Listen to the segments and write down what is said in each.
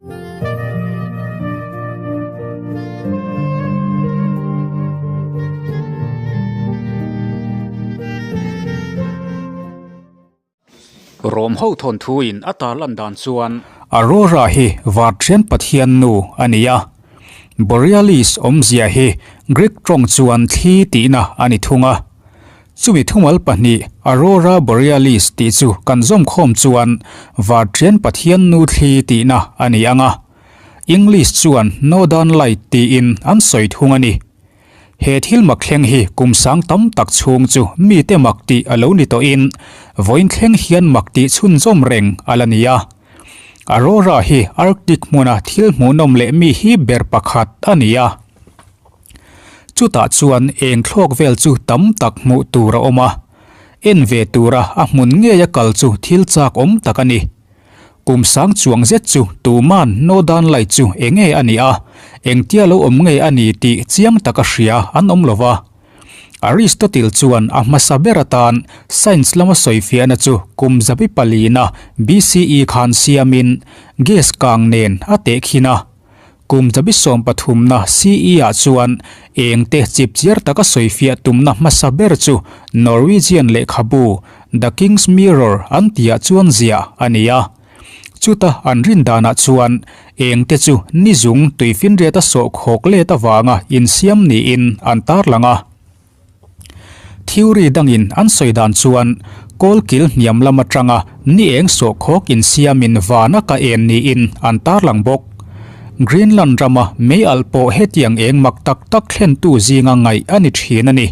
Rom ho thawnthu in a tarlan dan chuan. Aurora hi Varṭhian pathian nu a ni a, Borealis awmzia hi Greek tawng chuan thli tihna a ni thung a. Chumi thumal pahnih Aurora Borealis tih chu kan zawmkhawm chuan Varṭian Pathian nu thli tihna a ni ang a, English chuan Northern Light tiin an sawi thung a ni. He thil mak thleng hi kum sang tam tak chhung chu mite mak tih a lo ni tawhin vawiin thleng hian mak tih chhunzawm reng a la ni a. Aurora hi Arctic hmuna thil hmuhnawm leh mi hip ber pakhat a ni a. Chutah chuan eng thlawk vel chu tam tak hmuh tur a awm a, en ve tura a hmun ngeia kal chu thil chak awm tak a ni. Kum sang chuang zet chu tuman Northern Light chu enge a nih a, engtia lo awm nge a ni tih chiang taka hria an awm lo va. Aristotle chuan a hmasa ber atan science lama sawifiahna chu kum zabi palina BCE khan siamin gas kang nen a tehkhin a. Kum zabi sawmpathumna CE-ah chuan engte chipchiar taka sawifiah tumna hmasa ber chu Norwegian lehkhabu The King's Mirror an tihah chuan ziah a ni a. Chuta an rin danah chuan engte chu nizung tuifinriata sawhkhawk let avanga insiam niin an tarlang a. Theory dangin an sawi dan chuan kawlkil hniam lam atanga ni eng sawhkhawk insiamin vana ka en niin an tarlang bawk. Greenland rama mei alh pawh hetiang eng mak tak tak thlentu zinga ngaih a ni thin a ni.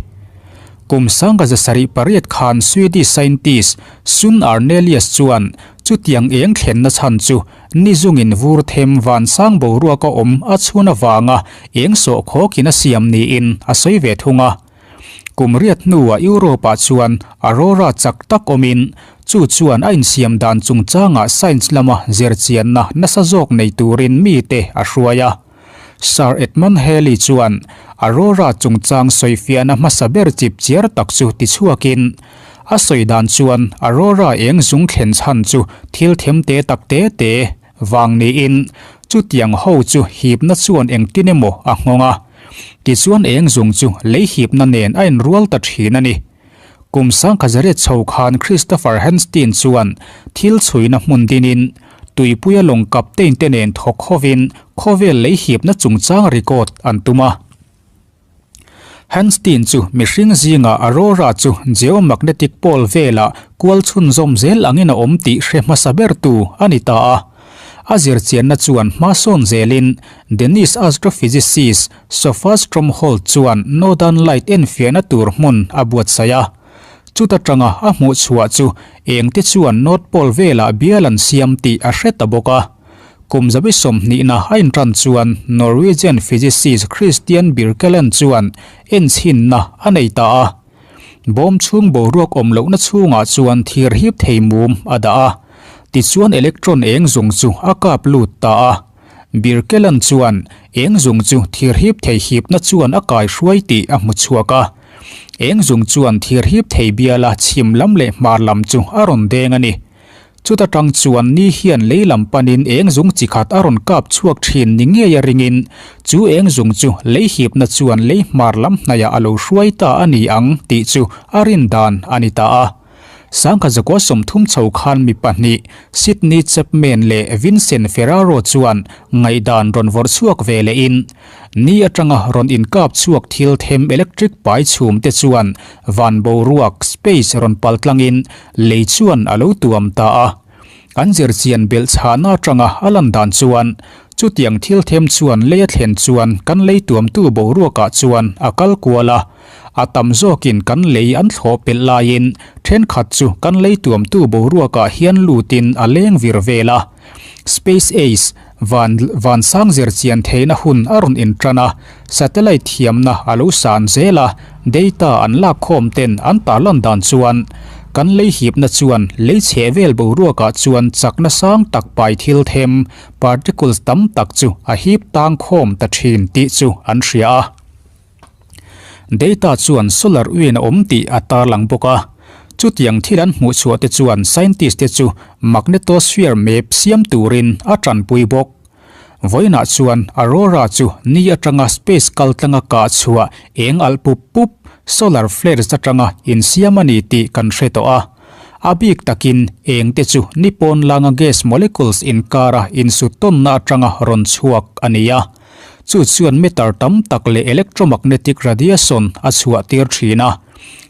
Kum sanga zasarih pariat khan Swedish scientist Sun Arnelius chuan chutiang eng thlenna chhan chu ni zungin vur them vansang boruaka awm a chhun avanga eng sawhkhawkin a siam niin a sawi ve thung a. Kum riat hnuah Europe-ah chuan aurora chak tak awmin chu chuan a insiam dan chungchangah science lama zirchianna nasa zawk nei turin mite a hruai a. Sir Edmund Halley chuan aurora chungchang sawifiahna hmasa ber chipchiar tak chu tichhuakin a sawi dan chuan aurora eng zung thlen chhan chu thil themte tak te te vang niin chutiang ho chu hipna chuan engtin emaw a nghawng a, tichuan eng zung chu lei hipna nen a inrual ta thin a ni. Kum sangkhazaret chho khan Christopher Hanstein chuan thil chhuina hmun dinin tuipuia lawng captain te nen thawk hovin khawvel lei hipna chungchang record an tum a. Hanstein chu mihring zingah aurora chu geomagnetic pole velah kual chhunzawm zel angin a awm tih hre hmasa bertu a ni ta a. A zirchianna chuan hma sawn zelin Danish astrophysicist Sofus Tromholt chuan Northern Light enfiahna tur hmun a buatsaih a. Chuta tanga a hmuh chhuah chu engte chuan North Pole velah bial an siam tih a hre ta bawk a. Kum zabi sawmhnihna a intan chuan Norwegian physicist Christian Birkeland chuan enchhinna a nei ta a. Bawm chhung boruak awm lohna chhungah chuan thir hip thei mum a dah a, tichuan electron eng zung chu a kap lut ta a. Birkeland chuan eng zung chu thir hip thei hipna chuan a kai hruai tih a hmu chhuak a. Eng zung chuan thir hip thei biala chhim lam leh hmar lam chu a rawn deng a ni. Chuta tang chuan ni hian lei lam panin eng zung chi khat a rawn kap chhuak thin ni ngei a ringin chu eng zung chu lei hipna chuan lei hmar lam hnaiah a lo hruai ta a ni ang tih chu a rin dan a ni ta a. Sangha zakua 30 chho khan mi pahnih Sydney Chapman leh Vincent Ferraro chuan ngaihdan rawn vawrh chhuak ve lehin Ni atanga rawn inkap chhuak thil them electric pai chhum te chuan van boruak, space, rawn pal tlangin Lei chuan a lo tuam ta a, an zirchian belh chhahna atanga a lan dan chuan chutiang thil them chuan lei a thlen chuan kan lei tuamtu boruakah chuan a kal kual a, a tam zawkin kan lei an thlawh pelh laiin thenkhat chu kan lei tuamtu boruakah hian lutin a leng vir vel a. Space Ace van vansang zirchian theihna hun a rawn intan a, satellite thiamna a lo san zel a, data an lakkhawm ten an tarlan dan chuan kan lei hipna chuan lei chheh vel boruakah chuan chakna sang tak pai thil them, particles, tam tak chu a hip tang khawm ta thin tih chu an hria a. Data chuan solar wind a awm tih a tarlang bawk a. Chutiang thil an hmuh chhuah te chuan scientist te chu magnetosphere map siam turin a tanpui bawk. Vawiinah chuan aurora chu ni atanga space kaltlanga kah chhuah eng alh pup pup, solar flares atanga insiam a ni tih kan hre tawh a. A bik takin eng te chu ni pawn langa gas molecules inkara insut tawnna atanga rawn chhuak a ni a. Chu chuan meter tam tak leh electromagnetic radiation a chhuah tir thin a.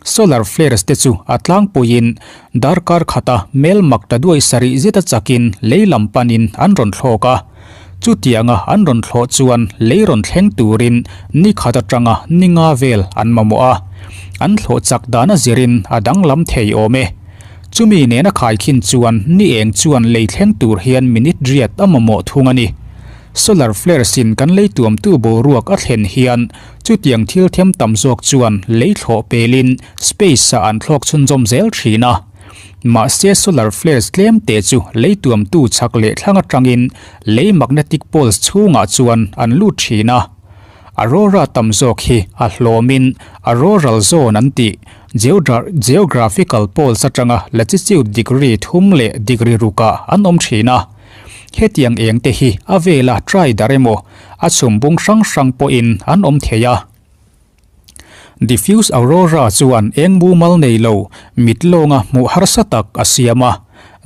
Solar flares te chu a tlangpuiin darkar khata mel mak ta duai sarih zeta chakin lei lam panin an rawn thlawk a. Chutianga an rawn thlawh chuan lei rawn thleng turin ni khat atanga ni nga vel an mamawh a. An thlawh chak dan a zirin a danglam thei awm e. Chumi nena khaikhin chuan ni eng chuan lei thleng tur hian minute riat a mamawh thung a ni. Solar flares in kan lei tuamtu boruak a thlen hian chutiang thil them tam zawk chuan lei thlawh pelin space ah an thlawk chhunzawm zel thin a. Mahse solar flares tlem te chu lei tuamtu chhak leh thlang atangin lei magnetic poles chhungah chuan an lut thin a. Aurora tam zawk hi a hlawmin auroral zone an tih geographical poles atanga latitude degree thum leh degree rukah an awm thin a. Hetiang eng te hi a vela try dar emaw a chhum bung hrang hrang pawhin an awm thei a. Diffuse aurora chuan eng mumal nei lo mit lawnga hmuh harsa tak a siam a.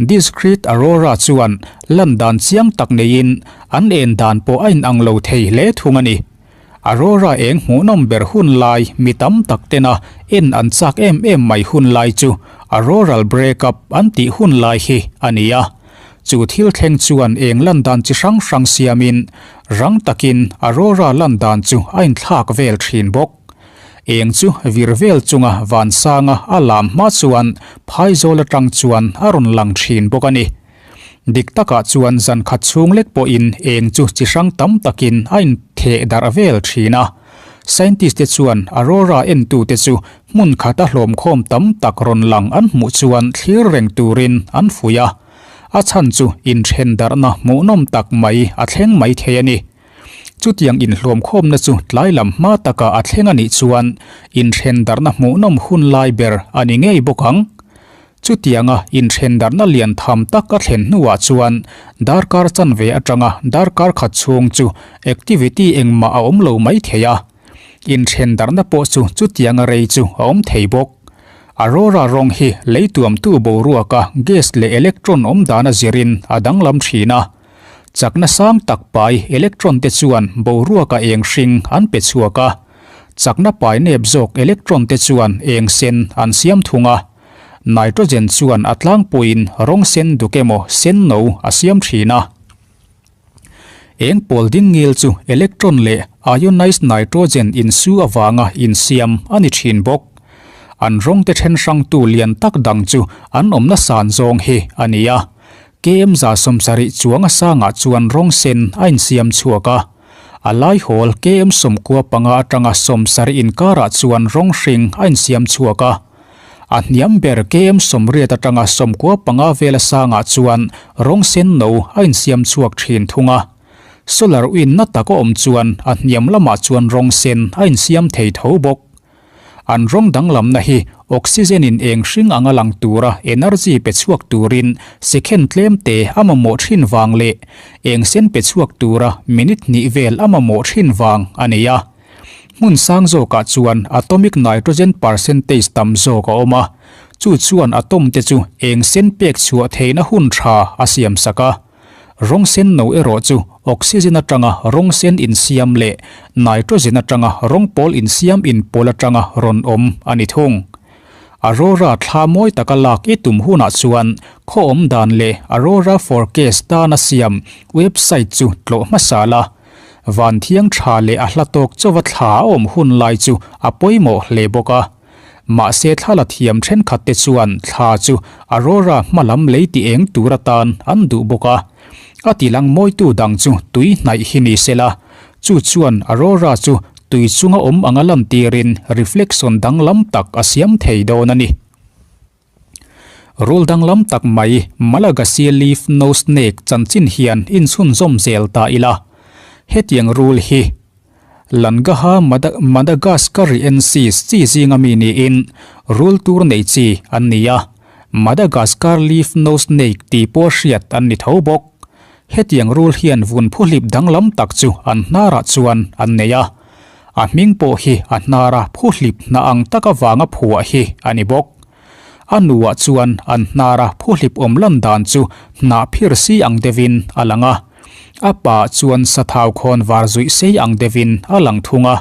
Discrete aurora chuan lan dan chiang tak neiin an en dan pawh a inang lo thei hle thung a ni. Aurora eng hmuhnawm ber hun lai mi tam tak tena en an chak em em mai hun lai chu auroral breakup an tih hun lai hi a ni a. Chu thil thleng chuan eng lan dan chi hrang hrang siamin rang takin aurora lan dan chu a inthlak vel thin bawk. Eng chu vir vel chunga vansanga a lam hma chuan phaizawl atang chuan a rawn lang thin bawk a ni. Dik takah chuan zan khat chhung lek pawhin eng chu chi hrang tam takin a intheh darh vel thin a. Scientist te chuan aurora entute chu hmun khata hlawmkhawm tam tak rawn lang an hmuh chuan thlir reng turin an fuih a. A chhan chu inthen darhna hmuhnawm tak mai a thleng mai thei a ni. Chutiang inhlawmkhawmna chu tlai lam hma taka a thleng a nih chuan inthen darhna hmuhnawm hun lai ber a ni ngei bawk ang. Chutianga inthen darhna lian tham tak a thlen hnuah chuan darkar chanve atanga darkar khat chhung chu activity engmah a awm lo mai thei a. Inthen darhna pawh chu chutianga rei chu a awm thei bawk. Aurora rawng hi lei tuamtu boruaka gas leh electron awm dana zirin a danglam thin a. Chakna sang tak pai electron te chuan boruaka eng hring an pe chhuak a. Chakna pai nep zawk electron te chuan eng sen an siam thung a. Nitrogen chuan a tlangpuiin rawng sen duk emaw sen no a siam thin a. Eng pawl ding ngil chu electron leh ionized nitrogen insu avanga insiam a ni thin bawk. An rawng te then hrangtu lian tak dang chu an awmna san zawng hi a ni a. KM 170 chuang a sangah chuan rawng sen a insiam chhuak a. A laihawl KM 95 atanga 70 inkarah chuan rawng hring a insiam chhuak a. A hniam ber KM 80 atanga 95 vela sangah chuan rawng sen no a insiam chhuak thin thung a. Solar wind na tak a awm chuan a hniam lamah chuan rawng sen a insiam thei tho bawk. An rawng danglamna hi oxygen in eng hring anga lang tura energy pe chhuak turin second tlem te a mamawh thin vang leh eng sen pe chhuak tura minute hnih vel a mamawh thin vang a ni a. Hmun sang zawkah chuan atomic nitrogen percentage tam zawk a awm a, chu chuan atom te chu eng sen pek chhuah theihna hun tha a siam sak a. Rawng sen no erawh chu oxygen atanga rawng sen insiam leh nitrogen atanga rawng pawl insiam inpawl atanga rawn awm a ni thung. Aurora thla mawi taka lak i tum hunah chuan khaw awm dan leh Aurora forecast tana siam website chu tlawh hmasa la. Van thiang tha leh a hla tawk chauva thla a awm hun lai chu a pawimawh hle bawk a. Mahse thla la thiam thenkhat te chuan thla chu Aurora hma lam lei ti eng tur atan an duh bawk a. A tilang mawitu dang chu tui hnaih hi ni se la, chu chuan Aurora chu tui chunga awm anga lantirin reflection danglam tak a siam thei dawn a ni. Rul danglam tak mai Malagasy leaf nose snake chanchin hian inchhunzawm zel ta ila. Hetiang rul hi Langaha madagascariensis chi zinga mi niin rul tur nei chi an ni a, Madagascar leaf nose snake tih pawh hriat an ni tho bawk. Hetiang rul hian vun phuhlip danglam tak chu an hnarah chuan an nei a. A hming pawh hi a hnara phuhlip hna ang tak avanga phuah hi a ni bawk. A nuah chuan an hnara phuhlip awm lan dan chu hnah phir si ang deuhin a lang a. A pa chuan sathau khawn var zuih sei ang deuhin a lang thung a.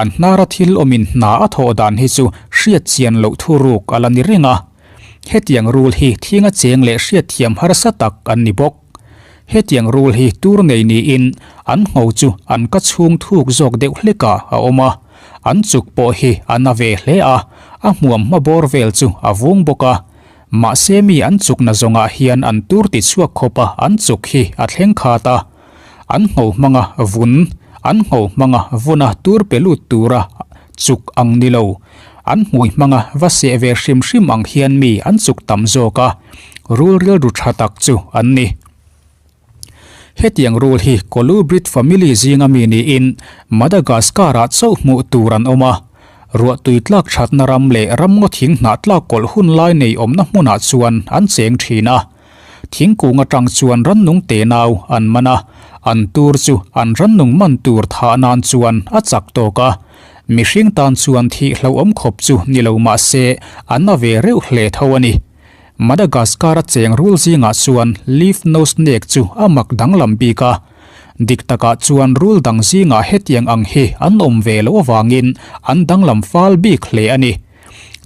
An hnara thil awmin hna a thawh dan hi chu hriat chian loh thuruk a la ni reng a. Hetiang rul hi thinga cheng leh hriatthiam harsa tak an ni bawk. Hetiang rul hi tur nei niin an ngho chu an ka chhung thuk zawk deuh hlekah a awm a. An chuk pawh hi a na ve hle a, a hmuam hma bawr vel chu a vung bawk a. Mahse mi an chukna zawngah hian an tur ti chhuak khawp a an chuk hi a thleng khat a. An ngho hmanga vun, an ngho hmanga vuna tur pe lut tura chuk ang ni lo. An hmui hmanga va seh ve hrim hrim ang hian mi an chuk tam zawk a, rul rilru tha tak chu an ni. Hetiang rul hi Colubrid family zinga mi niin Madagascar-ah chauh hmuh tur an awm a. Ruahtui tlak thatna ram leh ramngaw thing hnah tlak kawlh hun lai nei awmna hmunah chuan an cheng thin a. Thingkung atang chuan rannung tenau an man a, an tur chu an rannung man tur thah nan chuan a chak tawk a. Mihring tan chuan thih hlauhawm khawp chu ni lo mah se an na ve reuh hle tho a ni. Madagascar-a cheng rul zingah chuan leaf nose snake chu a mak danglam bik a. Dik takah chuan rul dang zingah hetiang ang hi an awm ve loh avangin an danglam fal bik hle a ni.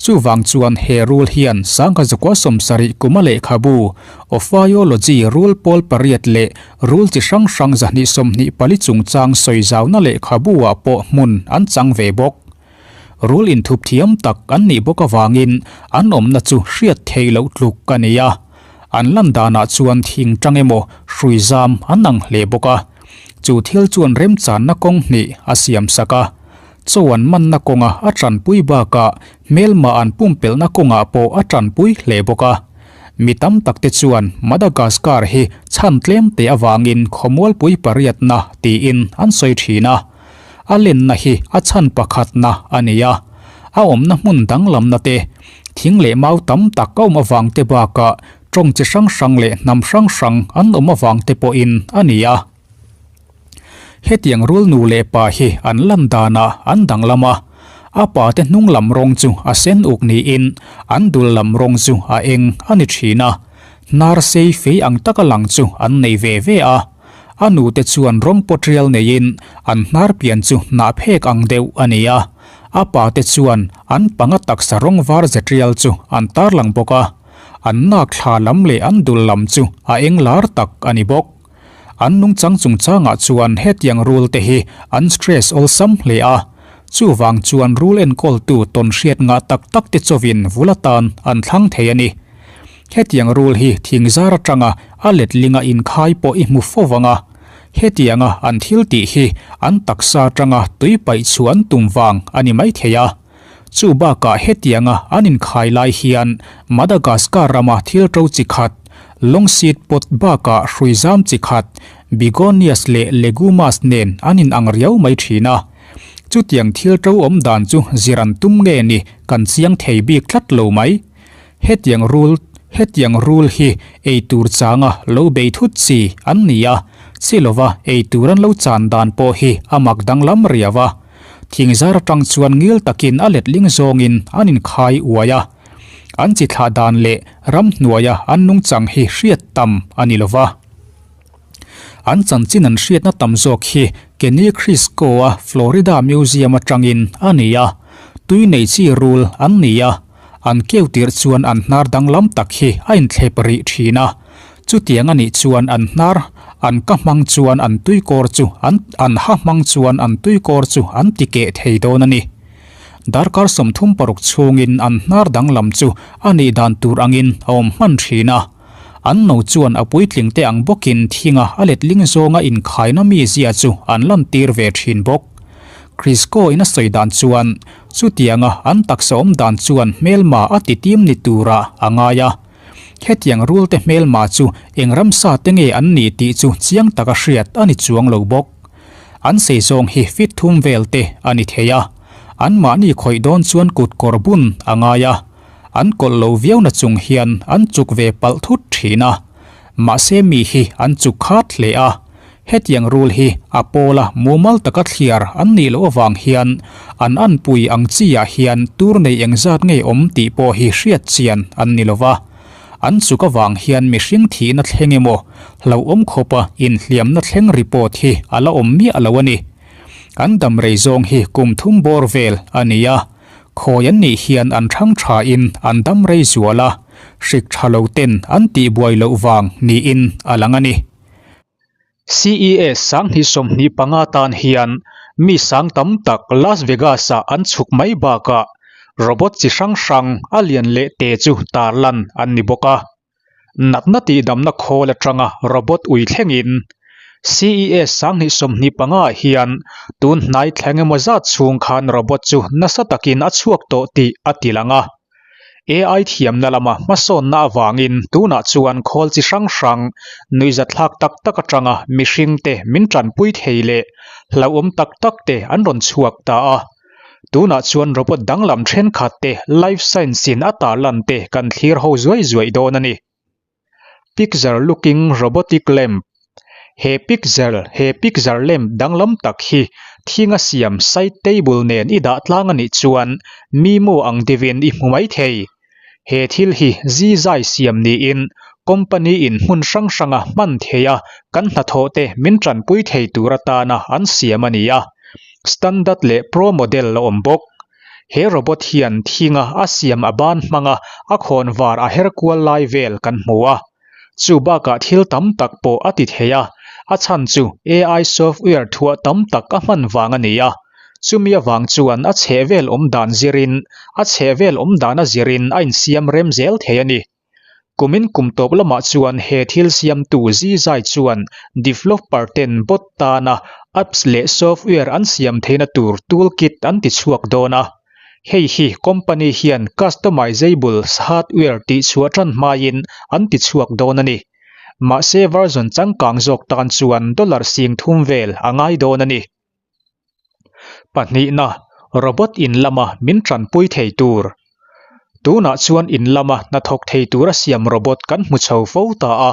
Chuvang chuan he rul hian sangha zakua 70 kuma lehkhabu, Ophiology rul pawl pariat leh rul chi hrang hrang 224 chungchang sawi zauna lehkhabu-ah pawh hmun an chang ve bawk. Rul inthup thiam tak an nih bawk avangin an awmna chu hriat theih loh tluk a ni a. An lan danah chuan thing tang emaw hrui zam an ang hle bawk a. Chu thil chuan remchanna kawng hnih a siam sak a. Chaw an manna kawnga a tanpui bakah hmelma an pumpelhna kawngah pawh a tanpui hle bawk a. Mi tam takte chuan Madagascar hi chhan tlem te avangin khawmualpui pariatna tiin an sawi thin a. A lenna hi a chhan pakhatna a ni a. A awmna hmun danglamna te, thing leh mau tam tak a awm avangte bakah tawng chi hrang hrang leh hnam hrang hrang an awm avangte pawhin a ni a. Hetiang rul nu leh pa hi an lan danah an danglam a, a pa te hnung lam rawng chu a sen uk niin an dul lam rawng chu a eng a ni thin a, hnar sei fei ang taka lang chu an nei ve ve a. A nu te chuan rawng pawtrial neiin an hnar pian chu hnah phek ang deuh a ni a, a pa te chuan an panga taksa rawng var zetrial chu an tarlang bawk a, an nak thla lam leh an dul lam chu a eng lar tak a ni bawk. An nungchang chungchangah chuan hetiang rul te hi an stress awlsam hle a, chuvang chuan rul enkawltu tawn hriat ngah tak tak te chawin vul atan an thlang thei a ni. Hetiang rul hi thingzar atanga a letlinga inkhai pawh i hmu fo vang a, hetianga an thil tih hi an taksa atanga tui paih chhuah an tum vang a ni maithei a. Chu bakah hetianga an inkhai lai hian Madagascar rama thil ṭo chi khat, longseed pot bakah hruizam chi khat, begonias leh legumas nen an inang riau mai ṭhin a. Chutiang thil ṭo awm dan chu zir an tum nge ni kan chiang thei bik tlat lo mai. Hetiang rul hetiang rul hi ei tur changa lo bei thut chi an ni a, chi lova ei tur an lo chan dan pawh hi a mak danglam riau a. Thingzar atang chuan ngil takin a letling zawngin an inkhai uai a. An chi thlah dan leh ramhnuaia an nungchang hi hriat tam a ni lova. An chanchin an hriatna tam zawk hi Kenny Crisco-a Florida Museum atangin a ni a. Tui nei chi rul an ni a. An keu tirh chuan an hnar danglam tak hi a inthlep rih thin a. Chutiang a nih chuan an hnar, an ka hmang chuan an tuikawr chu an an ha hmang chuan an tuikawr chu an ti keh thei dawn a ni. Darkar 36 chhungin an hnar danglam chu a nih dan tur angin a awm hman thin a. An no chuan a puitling te ang bawkin thinga a letling zawnga inkhaina mizia chu an lantir ve thin bawk. Crisco in a sawi dan chuan chutianga an taksa awm dan chuan hmelma a ti tim ni turah a ngai a. Hetiang rulte hmelma chu eng ramsa te nge an ni tih chu chiang taka hriat a ni chuang lo bawk. An sei zawng hi fit thum vel te a ni thei a, anmahni khawih dawn chuan kut kawr bun a ngai a, an kawlh lo viau na chung hian an chuk ve palh thut thin a. Mahse mi hi an chuk khat hle a, hetiang rul hi a pawla mumal taka thliar an nih loh avang hian an anpui ang chi ah hian tur nei engzat nge awm tih pawh hi hriat chian an ni lova. An chuk avang hian mihring thihna thleng emaw hlauhawm khawpa inhliamna thleng report hi a la awm miah lo a ni. An dam rei zawng hi kum thum bawr vel a ni a, khawi an nih hian an thang tha in an dam rei zual a, hrik tha lo ten an tih buai loh vang niin a lang a ni. CES 2025 tan hian mi sang tam tak Las Vegas-ah an chhuk mai bakah robot chi hrang hrang a lian leh te chu tarlan an ni bawk a. Natna tihdamna khawl atanga robot ui thlengin CES 2025 ah hian tun hnai thleng emaw zat chhung khan robot chu nasa takin a chhuak tawh tih a ti lang a. AI thiamna lama hmasawnna avangin tunah chuan khawl chi hrang hrang nuihzatthlak tak tak atanga mihringte min tanpui thei leh hlauhawm tak tak te an rawn chhuak ta a. Tunah chuan robot danglam thenkhat te life science in a tarlan te kan thlir ho zuai zuai dawn a ni. Pixar looking robotic lamp He pixar he pixar lamp danglam tak hi thinga siam side table nen i dah tlang a nih chuan mimo ang deuhin i hmu mai thei. He thil hi zizai siam niin company in hmun hrang hranga hman theia kan hnathawh te min tanpui thei tur atana an siam a ni a. Standard leh Pro model a awm bawk. He robot hian thinga a siam a ban hmanga a khawn var a her kual lai vel kan hmu a. Chu bakah thil tam tak pawh a ti thei a, a chhan chu AI software thuah tam tak a hman vang a ni a. Chumi avang chuan a chhehvel awm dan zirin a chhehvel awm dan a zirin a insiam rem zel thei a ni. Kumin kum tawp lamah chuan he thil siamtu Zizai chuan developer ten bot tana apps leh software an siam theihna tur toolkit an ti chhuak dawn a. Hei hi company hian customizable hardware tihchhuah tan hmain an ti chhuak dawn a ni. Mahse version changkang zawk tan chuan dollar 3000 vel a ngai dawn a ni. Pahnihna, robot in lama min tanpui thei tur. Tunah chuan in lama hnathawk thei tura siam robot kan hmu chho fo ta a.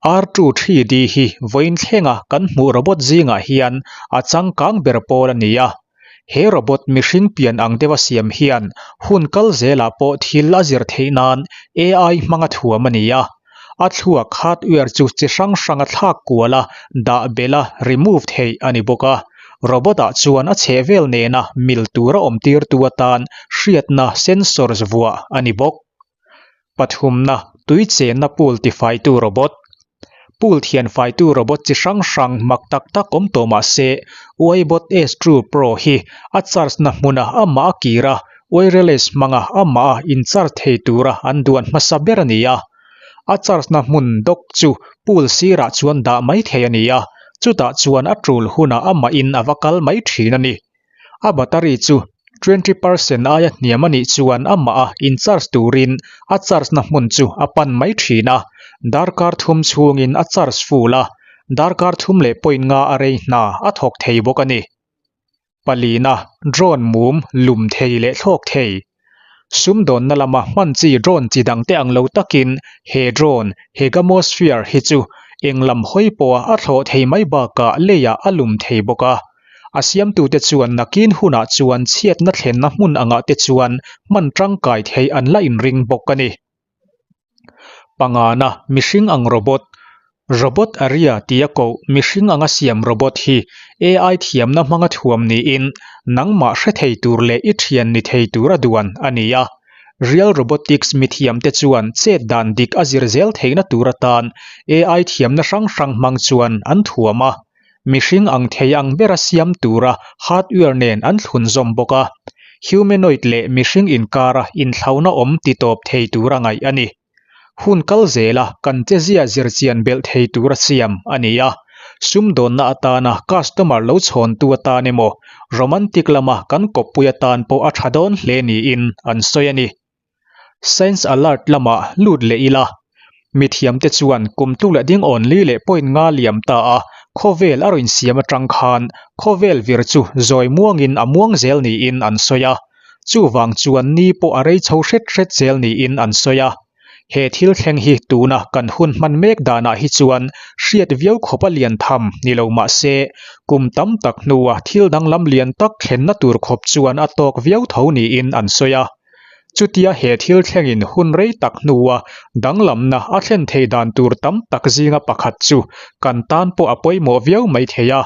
R2-3D hi vawiin thlenga kan hmuh robot zingah hian a changkang ber pawl a ni a. He robot mihring pian ang deuha siam hian hun kal zelah pawh thil a zir theih nan AI hmanga thuam a ni a. A thluak hardware chu chi hrang hranga thlak kual a, dah belh a, remove theih a ni bawk a. Robot ah chuan a chhehvel nena mil tura awm tirtu atan hriatna sensors vuah a ni bawk. Pathumna, tui chenna pool tifaitu robot. Pool thian faitu robot chi hrang hrang mak tak tak awm tawh mah se, Wybot S2 Pro hi a charge na hmuna amah a kir a, wireless hmanga amah a in charge thei tura an duan hmasa ber a ni a. A charge na hmun dock chu pool sirah chuan dah mai thei a ni a, chutah chuan a tul hunah amahin a va kal mai thin a ni. A battery chu 20% aia hniam a nih chuan amah a in charge turin a charge na hmun chu a pan mai thin a, darkar thum chhungin a charge full a, darkar thum leh point nga a rei hna a thawk thei bawk a ni. Palina, drone mum lum thei leh thlawk thei. Sumdawnna lama hman chi drone chi dangte ang lo takin he drone, Hegamosphere, hi chu eng lam hawi pawha a thlawh thei mai bakah leiah a lum thei bawk a. A siamtute chuan nakin hunah chuan chhiatna thlenna hmun angah te chuan hman tangkai theih an la inring bawk a ni. Pangana, mihring ang robot, Robot Aria tia koh mihring anga siam robot hi AI thiamna hmanga thuam niin nangmah hre thei tur leh i thian ni thei tura duan a ni a. Real Robotics mithiamte chuan chet dan dik a zir zel theihna tur atan AI thiamna hrang hrang hmang chuan an thuam a. Mihring ang thei ang bera siam tura hardware nen an thlun zawm bawk a. Humanoid leh mihring inkara inthlauna awm titawp thei tura ngaih a ni. Hun kal zela kan chezia zirchian belh thei tura siam a ni a. Sumdawnna atana customer lo chhawntu atan emaw, romantic lama kan kawppui atan pawh a tha dawn hle niin an sawi a ni. Science Alert lamah lut leh ila. Mithiamte chuan kum tluk leh ding awn li leh point nga liam ta a, khawvel a rawn siam atang khan khawvel vir chu zawi muangin a muang zel niin an sawi a. Chuvang chuan ni pawh a rei chho hret hret zel niin an sawi a. He thil thleng hi tuna kan hun hman mek danah hi chuan hriat viau khawp a lian tham ni lo mah se, kum tam tak hnua thil danglam lian tak thlenna tur khawp chuan a tawk viau tho niin an sawi a. Chutia he thil thlengin hun rei tak hnua danglamna a thlen thei dan tur tam tak zinga pakhat chu kan tan pawh a pawimawh viau mai thei a.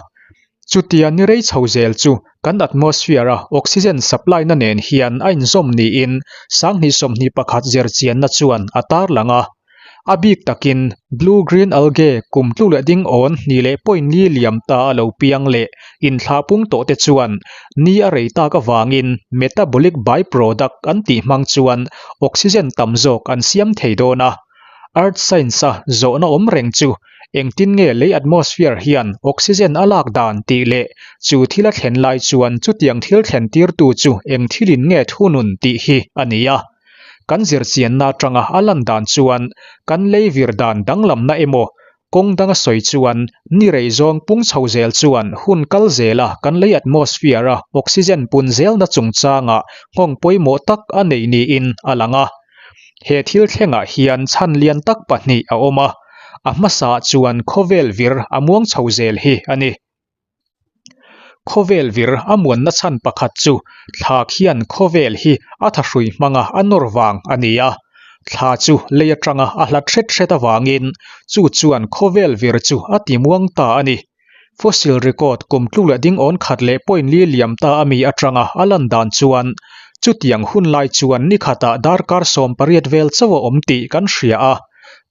Chutia ni rei chho zel chu kan atmosphere-a oxygen supply-na nen hian a inzawm niin 2021 zirchianna chuan a tarlang a. A bik takin blue-green algae kum tlu leh ding awn hnih leh point li liam ta a lo piang leh inthlah pung tawh te chuan ni a rei tak avangin metabolic by-product an tih hmang chuan oxygen tam zawk an siam thei dawn a. Earth Science-a zawhna awm reng chu engtin nge lei atmosphere hian oxygen a lak dan tih leh chu thil a thlen lai chuan chutiang thil thlen tirtu chu eng thilin nge thunun tih hi a ni a. Kan zirchianna atanga a lan dan chuan kan lei vir dan danglamna emaw kawng danga sawi chuan ni rei zawng pung chho zel chuan hun kal zela kan lei atmosphere-a oxygen pun zelna chungchangah nghawng pawimawh tak a nei niin a lang a. He thil thlengah hian chhan lian tak pahnih a awm a, a hmasaah chuan khawvel vir a muang chho zel hi a ni. Khawvel vir a muanna chhan pakhat chu thla khian khawvel hi a thahrui hmanga a nawr vang a ni a. Thla chu lei atanga a hlat hret hret avangin chu chuan khawvel vir chu a ti muang ta a ni. Fossil record kum tluk leh ding awn khat leh point li liam ta ami atanga a lan dan chuan chutiang hun lai chuan ni khatah darkar 18 vel chauh a awm tih kan hria a.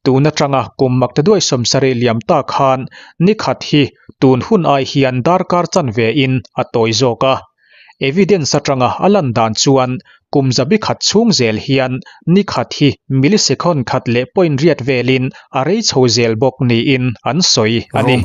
Tun atanga kum maktaduai 70 liam ta khan ni khat hi tun hun ai hian darkar chanve in a tawi zawk a. Evidence atanga a lan dan chuan kum zabi khat chhung zel hian ni khat hi millisecond khat leh point riat velin a rei chho zel bawk niin an sawi a ni.